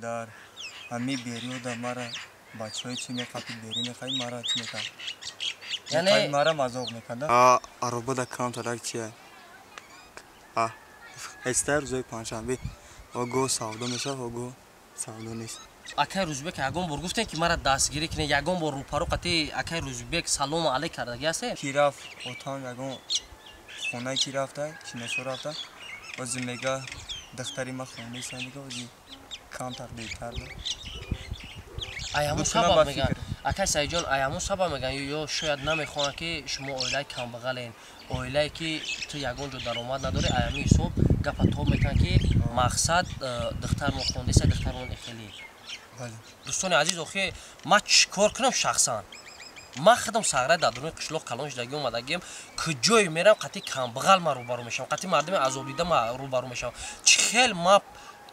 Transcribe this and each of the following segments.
Дар ҳамин бериёда мара бачаҳои чӣ меқапид, берӣ мехоҳид, мара чӣ мекард? Яъне мара мазоқ мекард. Аробада камтарак чия? Эста рӯзои панҷшанбе ого савдо мешавад, ого савдо нест. Акай Рӯзбек ягон бор гуфтем, ки мара дастгирӣ кунед, ягон бор рӯпарӯ қати акай Рӯзбек салому алейк кардаги ҳастед? Ки рафт, отам ягон хонаи ки рафта, шиносо рафта, ози мега, духтари ма хонеста, мега, ози камтар беҳтар. Ай ҳамун сабаб меган, акай Саидҷон, ай ҳамун сабаб меган ё шояд намехоҳанд, ки шумо оилаи камбағален, оилае ки ту ягон ҷо даромад надорӣ, ай ҳамин ҳисоб гапа тоб метаванд, ки мақсад духтармон хондеса, духтармон эхелӣ. Дӯстони азиз, охи ман чӣ кор кунам? Шахсан ман худам сағра дар дуруни қишлоқ калон шудагӣ омадагием. Куҷое мерам, қати камбағал ман рӯбарӯ мешавам, қати мардуми азобдида ман рӯбарӯ мешавам. Чӣ хел ма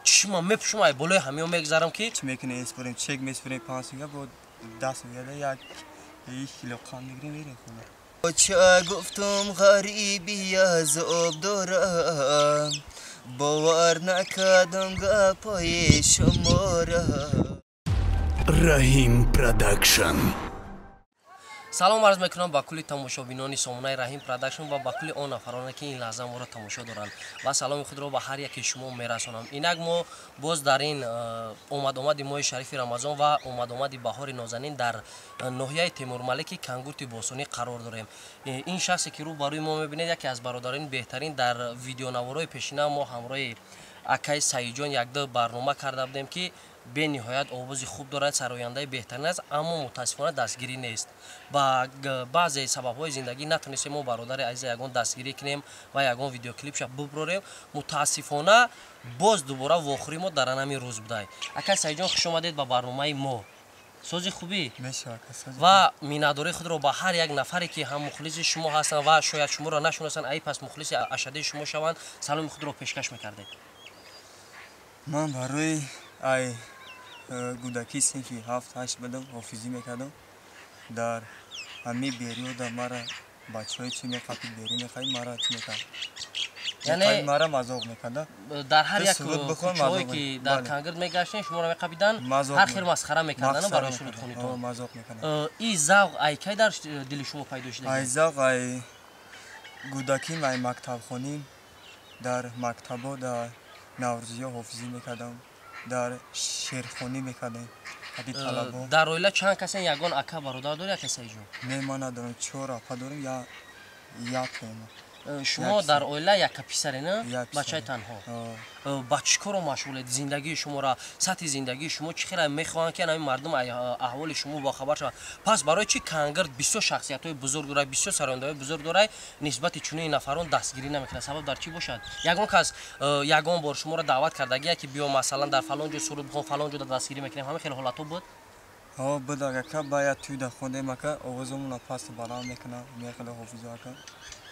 чишма мепӯшам, ай болои ҳамиё мегзарам, ки чӣ мекунем? Эспорем, чек меспорем, 5 сумга бо даст меяда, як кило қанд мегирем, мерем хона. Ча гуфтум, ғариби азоб дорам, бовар накардам гапҳои шуморо. Раҳим Продакшн. Салом арз мекунам ба кулли тамошобинони сомонаи Раҳим Продакшн ва ба кулли он нафароне, ки ин лаҳза моро тамошо доранд, ва саломи худро ба ҳар яке шумо мерасонам. Инак мо боз дар ин омадомади моҳи шарифи Рамазон ва омадомади баҳори нозанин дар ноҳияи Темурмалики Кангурти Бостонӣ қарор дорем. Ин шахсе, ки рӯ ба рӯи мо мебинед, яке аз бародарони беҳтарин. Дар видеонаворҳои пешина мо ҳамроҳи акаи Саидҷон якду барнома карда будем, ки бениҳоят овози хуб дорад, сарояндаи беҳтарин аст, аммо мутаассифона дастгирӣ нест. Ба баъзе сабабҳои зиндагӣ натонистем мо бародари азиза ягон дастгирӣ кунем ва ягон видеоклипша буброрем. Мутаассифона, боз дубора вохӯрии мо дар анами рӯз будай. Акай Саидҷон, хуш омадед ба барномаи мо. Сози хубӣ ва миннатдории худро ба ҳар як нафаре, ки ҳам мухлиси шумо ҳастанд ва шояд шуморо нашиносанд, ай пас мухлиси ашаддии шумо шаванд, саломи худро пешкаш мекардед. Ман барои ай кӯдакӣ, синфи ҳафт ҳашт будам, ҳофизӣ мекардам. Дар ҳамин бериёда мара бачаҳои чӣ меқапид, берӣ мехоҳид, мара чӣ мекард? Яъне мара мазоқ мекарда. Дар ҳар як кӯчаҳое, ки дар Кангирд мегаштем, шуморо меқапидан, ҳар хел масхара мекардан барои сурудхонитон. Мазоқ мекарданд. И завқ ай кай дар дили шумо пайдо шуда? Ай завқ ай кӯдаким, ай мактабхоним. Дар мактабо, дар наврӯзиё ҳофизӣ мекардам, дар шеърхонӣ мекардем қади талабо. Дар оила чанд касен? Ягон ака, бародар дорӣ, ака Саидҷон? Не, ман надорам. Чор апа дорем, як ема. Шумо дар оила яка писаре, на бачаи танҳо? Ба чӣ коро машғулед? Зиндагии шуморо, сатҳи зиндагии шумо чӣ хела? Мехоҳанд, ки ҳамин мардум аҳволи шумо бохабар шаванд. Пас барои чӣ Кангирд бисёр шахсиятҳои бузург дорад, бисёр сарояндаҳои бузург дорад, нисбати чунин нафарон дастгирӣ намекунад? Сабаб дар чӣ бошад? Ягон кас ягон бор шуморо даъват кардагия, ки биё, масалан, дар фалон ҷо суруд бихон, фалон ҷо дастгирӣ мекунем? Ҳамин хел ҳолатҳо буд? Ҳо, буд, ака. Ба як тӯйда хондем, ака, овозамона пасту баланд мекунад, мехеле ҳофизо, ака,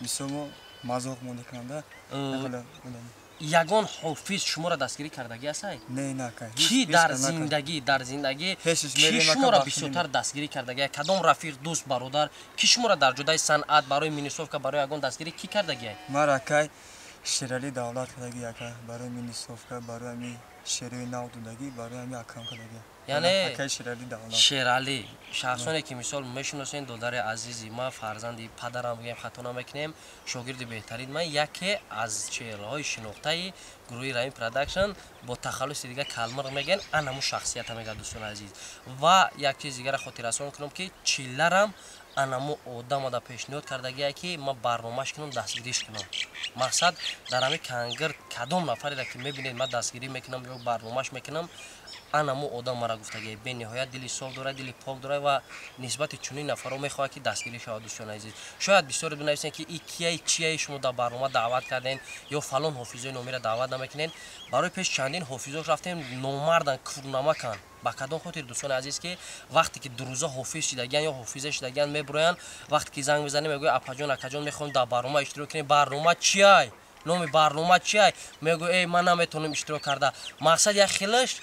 бисёр мо мазоқ мекунанда. Ягон ҳофиз шуморо дастгирӣ кардагӣ ҳастай? Не, на, ака. Ки дар зиндагӣ ки шуморо бисёртар дастгирӣ кардагӣ? Кадом рафиқ, дӯст, бародар, ки шуморо дар ҷодаи санъат, барои минусовка, барои ягон дастгирӣ кӣ кардагӣ? Мара, акай, Шерали Давлат кардагӣ, ака, барои минусовка, барои ҳами шерои нав додагӣ, барои ҳами акам кардагӣ. Яъне акай Шерали Давлат. Шералӣ, шахсоне ки мисол мешиносен, додари азизи ма, фарзанди падарам бигӯем, хато намекунем, шогирди беҳтарин ман, яке аз чеҳраҳои шинохтаи гурӯҳи Раҳим Продакшн, бо тахаллуси дига Калмир мегӯян, анаму шахсията мегӯяд. Дӯстони азиз, ва як чиз дигара хотиррасон кунам, ки чилларам анаму одамада пешниҳод кардагие, ки ман барномаш кунам, дастгириш кунам. Мақсад, дар ҳамин Кангирд кадом нафареро ки мебинед, ман дастгирӣ мекунам ё барномаш мекунам. Анамо одам мара гуфтагӣ, бениҳоят дили соф дорад, дили пок дорад ва нисбати чунин нафарро мехоҳад, ки дастгирӣ шавад. Дӯстони азиз, шояд бисёре бинависен, ки и кияй, чияй, шумо дар барнома даъват карден ё фалон ҳофизои номиро даъват намекунен. Барои пеш чандин ҳофизош рафтем, номардан, курнамакан. Ба кадом хотир, дӯстони азиз, ки вақте ки дурӯза ҳофиз шидагиян ё ҳофиза шидагиян, мебуроянд, вақте ки занг мезанем, мегӯяд: «Апаҷон, акаҷон, мехоҳем дар барнома иштирок кунем». «Барнома чиай? Номи барнома чиай?» Мегӯ: «Эй, ман наметавонам иштирок карда». Мақсад як хелаш.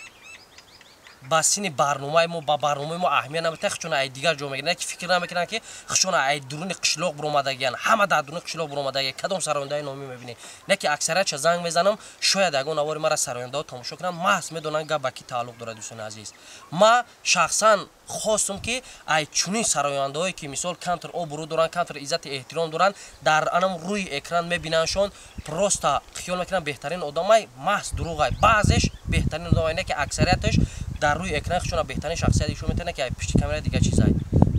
Ба сини барномаи мо, ба барномаи мо аҳамият намедиҳанд, худшона ай дигар ҷо мегиранд, ки фикр намекунанд, ки худшона ай дуруни қишлоқ буромадагиянд. Ҳама дар дуруни қишлоқ буромадагия. Кадом сарояндаи номӣ мебинед? Не ки аксариятша занг мезанам, шояд ягон навори мара сарояндаҳо тамошо кунанд, маҳз медонанд, гап ба кӣ тааллуқ дорад. Дӯстони азиз, ма шахсан хостум, ки ай чунин сарояндаҳое, ки мисол камтар обрӯ доранд, камтар иззати эҳтиром доранд, дар анам рӯи экран мебинандшон, просто хиёл мекунанд беҳтарин одамай, маҳз дурӯғай. Баъзеш беҳтарин одамай, не ки аксарияташ дар рӯи экран худшона беҳтарин шахсият ишон метавонад, ки ай пишти камера дигар чизай.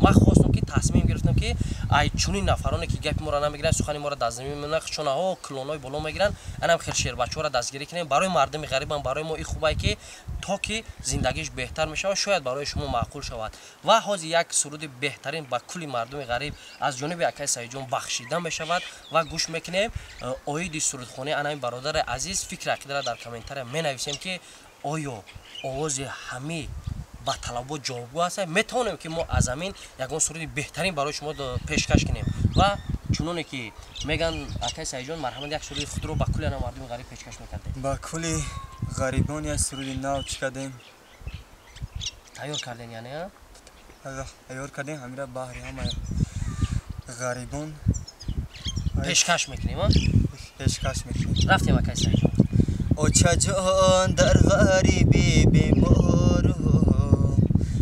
Ман хостум, ки тасмим гирифтам, ки ай чунин нафароне, ки гапи моро намегиранд, сухани моро дар замин мемонанд, худшонаҳо клонҳои боло мегиранд, анам хел шербачаҳоро дастгирӣ кунем. Барои мардуми ғарибам, барои мо и хубае, ки то ки зиндагиш беҳтар мешавад, шояд барои шумо маъқул шавад. Ва ҳозир як суруди беҳтарин ба кулли мардуми ғариб аз ҷониби акаи Саидҷон бахшида мешавад ва гӯш мекунем. Оиди сурудхонаи анами бародари азиз фикри ақидара дар комментария менависем, ки оё овози ҳамӣ ба талабот ҷавобгӯ аст, метавонем, ки мо аз ҳамин ягон суруди беҳтарин барои шумо пешкаш кунем. Ва чуноне ки меган, акаи Саидҷон, марҳамат, як суруди худро ба кулли ана мардуми ғариб пешкаш мекардем. Ба кулли ғарибон як суруди нав чӣ кардем. Тайёр кардем, яъне? Тайёр кардем, ҳамира баҳри ҳама ғарибон пешкаш мекунем. Пешкаш мекунем. Рафтем, акаи Саидҷон. Очаҷон, дар ғарибӣ беморум,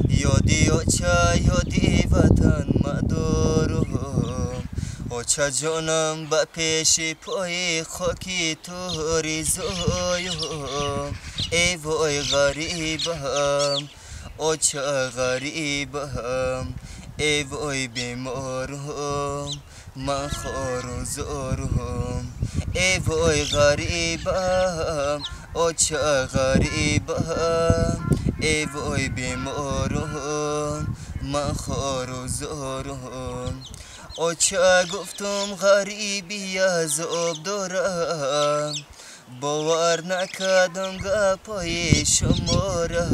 ёди оча, ёди ватан мадорум. Очаҷонам, ба пеши пои хоки ту ризоюм. Эй вой, ғарибам, оча, ғарибам, эй вой, беморум, ман хору зорум. Эй вой, ғарибам, оча, ғарибам, эй вой, беморум, ман хору зорум. Оча, гуфтум, ғарибӣ азоб дорам, бовар накардам гапҳои шуморо.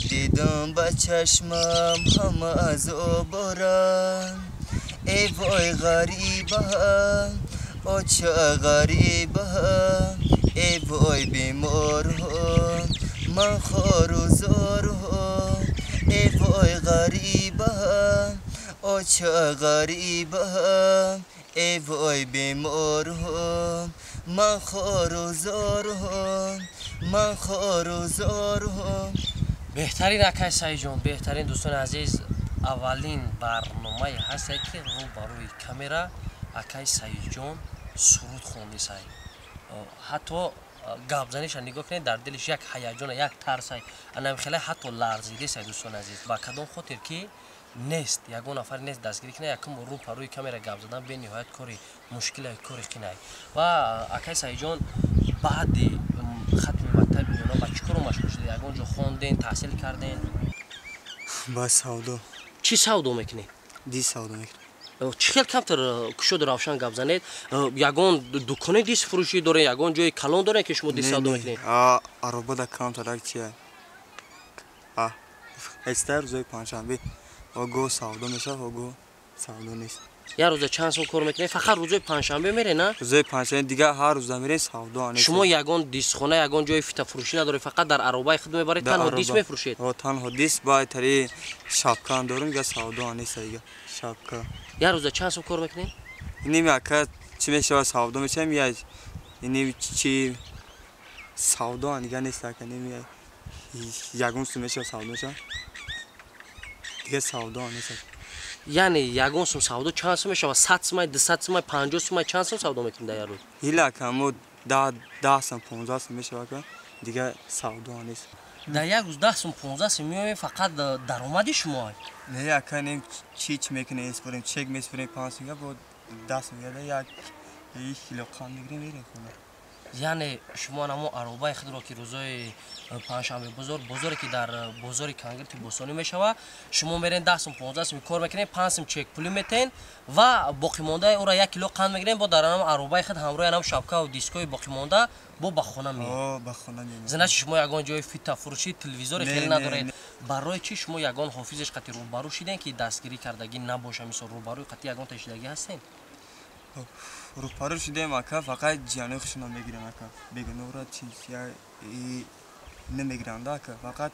Дидам ба чашмам ҳама азоборам. Эй вой, ғарибам, оча, ғарибам, эй вой, беморум, ман хору зорум. Эй вой, ғарибам, оча, ғарибам, эй вой, беморум, ман хору зорум, ман хору зорум. Беҳтарин, акай Саидҷон, беҳтарин. Дӯстони азиз, аввалин барномае ҳасте, ки рӯ ба рӯи камера акай Саидҷон суруд хондисай. Ҳатто гапзаниша нигоҳ кунед, дар дилиш як ҳаяҷона, як тарсай, анамхела ҳатто ларзидесай. Дӯстони азиз, ба кадом хотир ки нест, ягон нафар нест дастгирӣ кунад, якум рӯ па рӯи камера гап задан бениҳоят кори мушкиле, кори қинай. Ва акай Саидҷон, баъди хатми мактаби миёна ба чӣ коро машғул шудед? Ягон ҷо хонден, таҳсил карден? Ба савдо. Чӣ савдо мекунед? Дис савдо мекунем. Чӣ хел, камтар кушоду равшан гап занед. Ягон дукони дисфурӯшӣ доред, ягон ҷои калон доред, ки шумо дис савдо мекунед? Аробада камтарак чия эстар, рӯзои панҷшанбе ого савдо мешавад, ого савдо нест. Як рӯза чанд сом кор мекунед? Фақат рӯзои панҷшанбе мере, на? Рӯзои панҷшанбе, дигар ҳар рӯза мерем, савдо нест. Шумо ягон дисхона, ягон ҷои фитафурӯшӣ надоред, фақат дар аробаи худ мебаред, танҳо дис мефурӯшед? Танҳо дис, баъд тари шапкаам дорем, дига савдо нест, дига шапка. Як рӯза чанд сом кор мекунед? Иним ака чӣ мешавад, савдо мешавем, я иним чи савдо дига нест ака, ним ягон сум мешавад, савдо мешавад, дига савдо нест. Яъне ягон сум савдо чанд сум мешавад? 100 сумай, 200 сумай, 50 сумай, чанд сум савдо мекунед дар як рӯз? Ҳила ака, мо 10 сум, 15 сум мешавад ака, дига савдо нест. Дар як рӯз 10 сум, 15 сум меоем, фақат даромади шумо? Не ака, нем чи чи мекунем, меспорем, чек меспорем, 5 сум, бо 10 сум як кило қанд мегирем, мерем хона. Яъне шумо анамо аробаи худро, ки рӯзои панҷшанбе бозор, бозоре ки дар бозори Кангирти Бостонӣ мешавад, шумо мерен, 10 сум, 15 сум кор мекунед, 5 сум чекпулӣ метен ва боқимондаи ӯро як кило қанд мегирем, бо дар анам аробаи худ ҳамроҳи анам шапкаву дискҳои боқимонда бо ба хона меоед? Ба хона меоем. Значит, шумо ягон ҷои фитафурӯшӣ, телевизори хеле надоред. Барои чӣ шумо ягон ҳофизеш қати рӯбарӯ шидем, ки дастгирӣ кардагӣ набоша? Мисол, рӯбарӯи қати ягон ташидагӣ ҳастем? Рӯпарӯ шудем ака, фақат ҷиёнои худшонро мегирем ака, бегуноҳро чи. намегиранд ака, фақат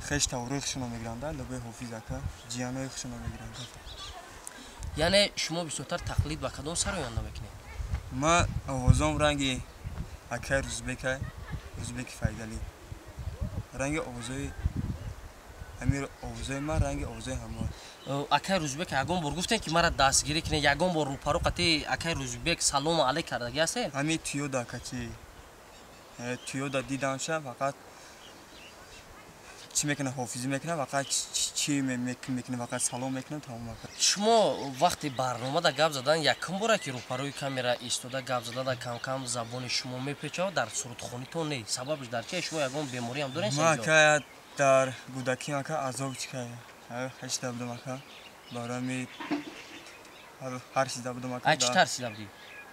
хеш таврои хушона мегиранд, лабои ҳофиз ака, ҷиянои хушона мегиранд. Яъне шумо бисёртар тақлид ба кадом сароянда мекунед? Ма овозом ранги акай Рӯзбека, Рӯзбеки Файзалӣ. Ранги овозои ҳамин овозои ман ранги овозои ҳамо. Акай Рӯзбек ягон бор гуфтем ки мара дастгирӣ кунед, ягон бор рӯпарӯ қати акай Рӯзбек салому алейк кардагӣ ҳастед? Ҳамин туёда кати туёда дидамша, фақат чӣ мекунад, ҳофизӣ мекунад, фақат чӣ мекунад, фақат салом мекунад, тамом. Шумо вақти барномада гап задан якум бора ки рӯпарӯи камера истода гап задада кам-кам забони шумо мепечавад, дар сурудхонитон не. Сабабш дар чи? Шумо ягон беморӣ ҳам доред? Ма ака дар кӯдакӣ ака азоб чӣ кардам, ҳашта будам ака, барои ҳар чизда будам ака. Ай чӣ тарсида будӣ?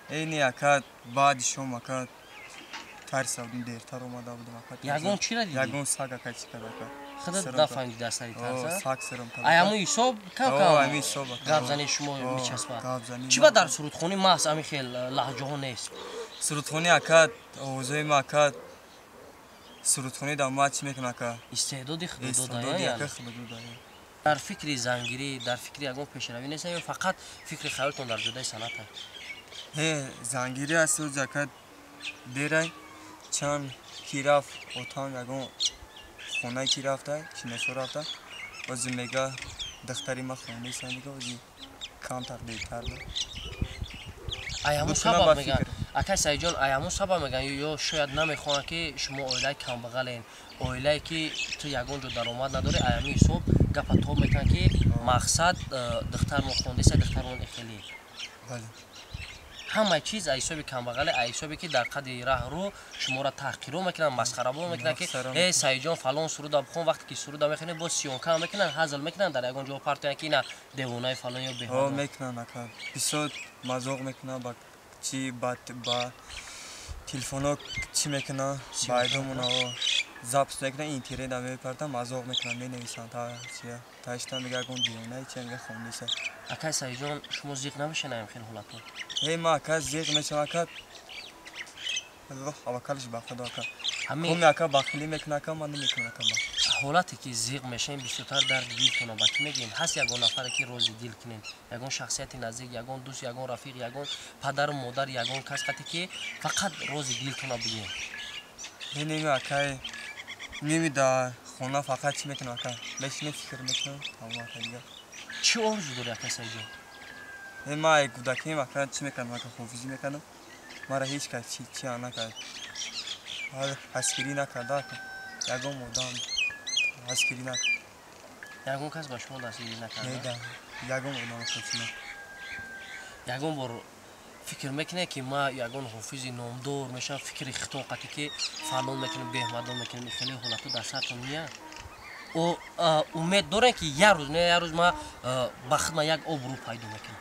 Э не ака, баъди шом ака тарсида будам, дертар омада будам ака. Ягон чира дидӣ? Ягон саг ака чӣ кард ака. Худат нафаҳмидӣ дар сари тарса? Саг сирам кард. Ай ҳамун ҳисоб кам-кам ҳамин ҳисоб ака. Гапзании шумо мечаспад. Гапзанӣ. Чӣ ба дар сурудхонӣ маҳз ҳамин хел лаҳҷаҳо нест? Сурудхонӣ ака, овозои ма ака, сурудхонӣ дар ма чӣ мекунад ака? Истеъдоди худо Истеъдоди додая. ака худо додая. Дар фикри зангирӣ, дар фикри ягон пешравӣ нест ё фақат фикри хаёлтон дар ҷодаи санъат аст? Э, зангирӣ аст оз ака, дерай чанд ки рафт отам ягон хонае ки рафта, шиносо рафта, ози мега духтари ма хонеста, мега ози камтар дертар да. Ай ҳамун Буд кунам сабаб ба мегӯянд. фикр. Акай Саидҷон, ай ҳамун сабаб мегӯянд ё шояд намехоҳанд ки шумо оилаи камбағален, оилае ки ту ягон ҷо даромад надорӣ, ай ҳамин ҳисоб гапа тоб метаванд ки мақсад духтармон хондеса, духтармон эхелӣ. Бале. Ҳамаи чиз аз ҳисоби камбағале, аз ҳисобе ки дар қадри раҳрӯ шуморо таҳқиро мекунанд, масхарабо мекунанд ки Масхара э мекунанд. Саидҷон фалон суруда бихон, вақте ки суруда мехонед боз съёмка мекунанд, ҳазл мекунанд, дар ягон ҷо партоянд ки ина девонаи фалон ё О беҳмадон. мекунанд ака, бисёр мазоқ мекунанд, ба чӣ ба телефоно чӣ мекунанд, Съёмка байдомона запись мекунанд, интернета мепартанд, мазоқ мекунанд, менависанд та чия ташта мега ягон девонаи чи мега хондеса. Акай Саидҷон, шумо зиқ намешавед ҳамин хел ҳолатҳо? Э ма ака зиқ мешавам ака, авакалиш ба худо ака. Ҳамин Коми ака бахилӣ мекунад ака, ман намекунам ака ба. Ҳолате ки зиқ мешавем, бисёртар дарди дилтонро ба кӣ мегӯем? Ҳаст ягон нафаре ки рози дил кунед, ягон шахсияти наздик, ягон дӯст, ягон рафиқ, ягон падару модар, ягон кас қате ки фақат рози дилтонро бигӯем? Э неми акай, неми дар хона фақат чӣ мекунам ака, мешинем фикр мекунам, тамом ака дигар. Чӣ орзу дорӣ, акай Саидҷон? Э ма ай кӯдакием ака чӣ мекардам ака, ҳофизӣ мекардам, мара ҳеҷ кас чӣ чӣ накард, ҳасгирӣ накарда ака, ягон одам ҳасгирӣ накард. Ягон кас ба шумо дастгирӣ накарда? Не, ягон одам ака чӣ накард. Ягон бор фикр мекунед ки ма ягон ҳофизи номдор мешавам, фикри хитон қате ки фалон мекунем, беҳмадон мекунем, хеле ҳолатҳо дар сартон меяд? Умед дорем ки як рӯз не як рӯз ма ба худма як обрӯ пайдо мекунам?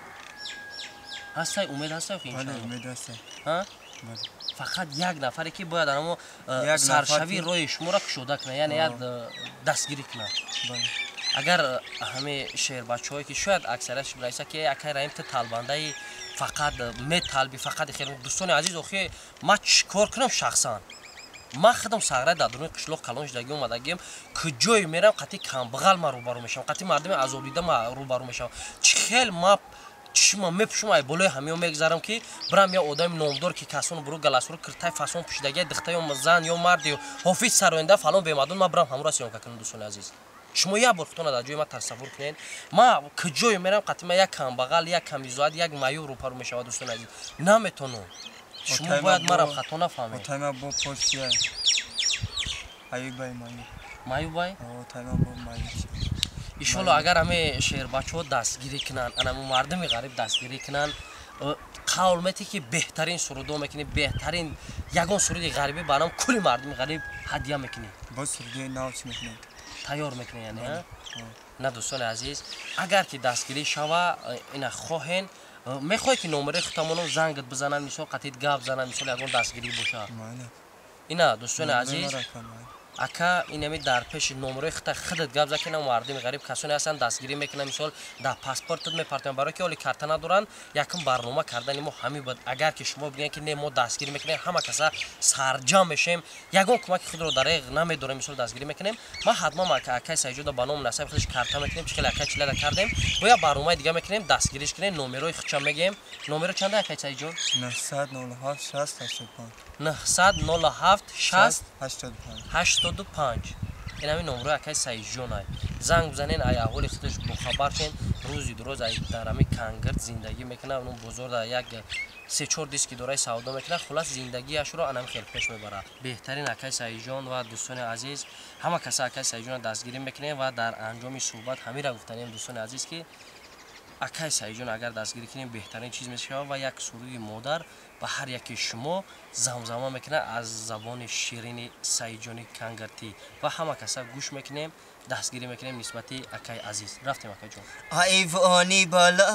Ҳастай умед, ҳастай? Бале, Иншалло. Умед ҳастай. Ҳа? Бале. Фақат як нафаре ки бояд анамо Як нафар саршавии ки- роҳи шуморо кушода кунад, яъне як дастгирӣ кунад. Бале. Агар ҳамаи шеърбачаҳое ки шояд аксариятш раиса ки акай Раҳим ту талбандаи фақат металби фақат хел. Дӯстони азиз, охи ман чӣ кор кунам? Шахсан ман худам сағра дар дуруни қишлоқ калон шудагӣ омадагием, куҷое мерам қати камбағал ман рӯбарӯ мешавам, қати мардуми азобдида ман рӯбарӯ мешавам. Чӣ хел ма чишма мепӯшам, ай болои ҳамиё мегзарам ки бирам я одами номдор ки касон буру галасуру киртай фасон пӯшидагия дихта ё зан ё мард ё ҳофиз сароянда фалон бемадон ман бирам ҳамура съёмка кунам? Дӯстони азиз, шумо як бор худтона дар ҷои ман тасаввур кунед. Ма куҷое мерам қати ман як камбағал, як камизоат, як маюб рӯпарӯ мешавад. Дӯстони азиз, наметонам. Шумо Отайма бояд марам хато нафаҳмед. Отайма бо почия аюбай маюб. Маюбай. Отайма бо маюб. Иншолло, агар ҳаме шеърбачаҳо дастгирӣ кунанд, анамо мардуми ғариб дастгирӣ кунанд, қавл метӣ ки беҳтарин сурудо мекунӣ, беҳтарин ягон суруди ғарибӣ ба нам кулли мардуми ғариб ҳадя мекунӣ? Боз суруди нав чӣ мекунем? Тайёр мекунӣ яъне, а? Бале. На, дӯстони азиз, агар ки дастгирӣ шава, ина хоҳен, мехоҳед ки номераи худтамонам зангат бизананд, мисол қатид гап зананд, мисол ягон дастгирӣ боша? Майли. Ина, дӯстони азиз. Марака, майли. Ака инами дар пеши номерои хита худат гап зад, ки на мардуми ғариб касоне ҳастанд, дастгирӣ мекунанд, мисол дар паспортат мепартоянд, барое ки оли карта надоранд. Якум барнома кардани мо ҳамин буд. Агар ки шумо бигӯед, ки не, мо дастгирӣ мекунем, ҳама каса сарҷам мешем, ягон кӯмаки худро дареғ намедорем, мисол дастгирӣ мекунем. Ман ҳатман акаи Саидҷонда ба номи насаби худаш карта мекунем, чӣ хеле акаи Чилада кардем. Бо як барномаи дига мекунем, дастгириш кунем, номерои худша мегӯем. Номеро чанда, акаи Саидҷон? 907 60 85. 907 60 85. 85. Ин ҳамин номерои акаи Саидҷон ай. Занг бизанен, ай аҳволи худаш бохабар шен. Рӯзи дуроз ай дар ҳамин Кангирд зиндагӣ мекунад, он бозор дар як се-чор диски дораи савдо мекунад. Хулас, зиндагиашро анам хел пеш мебарад. Беҳтарин акаи Саидҷон. Ва дӯстони азиз, ҳама каса акаи Саидҷонро дастгирӣ мекунем. Ва дар анҷоми суҳбат ҳамира гуфтанем, дӯстони азиз, ки акаи Саидҷон агар дастгирӣ кунем, беҳтарин чиз мешавад. Ва як суруди модар ба ҳар яке шумо замзама мекунад аз забони ширини Саидҷони Кангартӣ. Ва ҳама каса гӯш мекунем, дастгирӣ мекунем нисбати акаи азиз. Рафтем, акаҷон. Айвони бала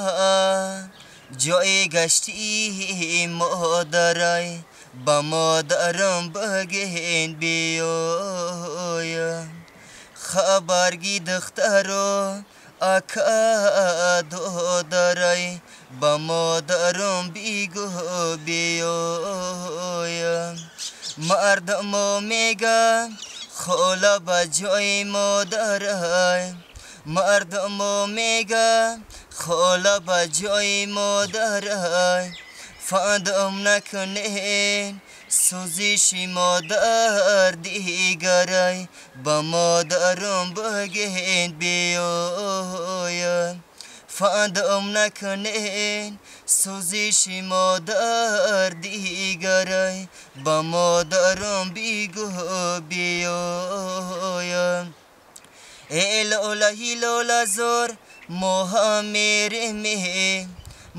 ҷои гаштии модарай, ба модарам бигин биёя. Хабарги духтаро, ака, додарай, ба модарам бигӯ биёя. Мардумо мега, хола ба ҷои модарай. Мардумо мега, хола ба ҷои модарай. Фандам накунен, сӯзиши модар дигарай, ба модарам бигин биёя. Фандам накунен, сӯзиши модар дигарай, ба модарам бигӯ биёя. Э лола, лола зор, мо ҳам мерем,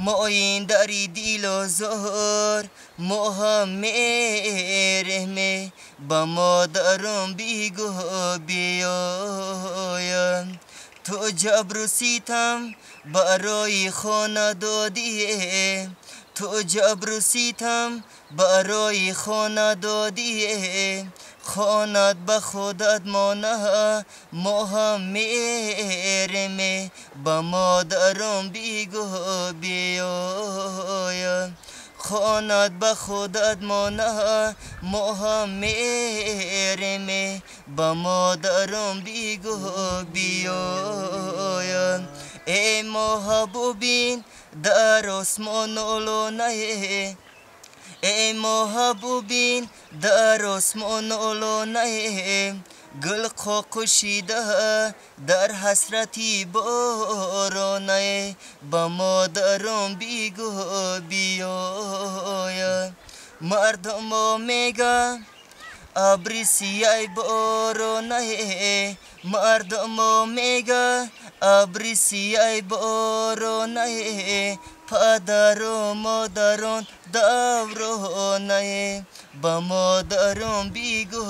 моин дари дилозор, мо ҳам мерем, ба модарам бигӯ биёя. Ту ҷабру ситам барои хона додие, ту ҷабру ситам барои хона додие. Хонат ба худат мона, мо ҳам мерем, ба модарам бигӯ биёя. Хонат ба худат мона, мо ҳам мерем, ба модарам бигӯ биёя. Э моҳа, бубин, дар осмон олонае. Э моҳа, бубин, дар осмон олонае. Гул қоқушида дар ҳасрати боронае, ба модарам бигӯ биёя. Мардумо мега, абри сияй боронае. Мардумо мега, абри сияй боронае. Падару модарон давронае, ба модарам бигӯ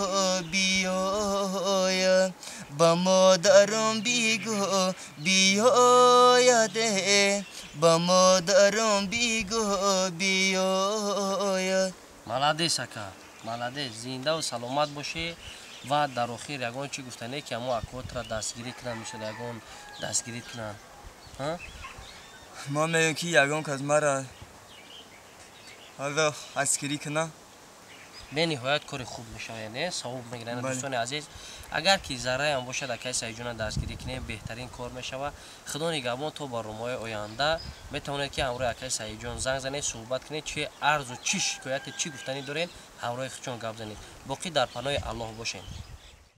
биёя. Ба модарам бигӯ биёяд, ба модарам бигӯ биёяд. Молодец, ака, молодец. Зиндаву саломат бошӣ. Ва дар охир ягон чӣ гуфтане, ки ҳамо акотра дастгирӣ кунанд, мисол ягон дастгирӣ кунанд? Ман мегӯям, ки ягон кас мара ҳало дастгирӣ кунад. Бениҳоят кори хуб мешавад, не, савоб мегиранд. Дӯстони азиз, агар ки зарраям бошад, акаи Саидҷона дастгирӣ кунем, беҳтарин кор мешавад. Худо нигаҳбон то барномаҳои оянда. Метавонед, ки ҳамроҳи акаи Саидҷон занг занед, суҳбат кунед, чи арзу, чӣ шикояте, чӣ гуфтанӣ доред, ҳамроҳи худшон гап занед. Боқӣ дар паноҳи Аллоҳ бошед.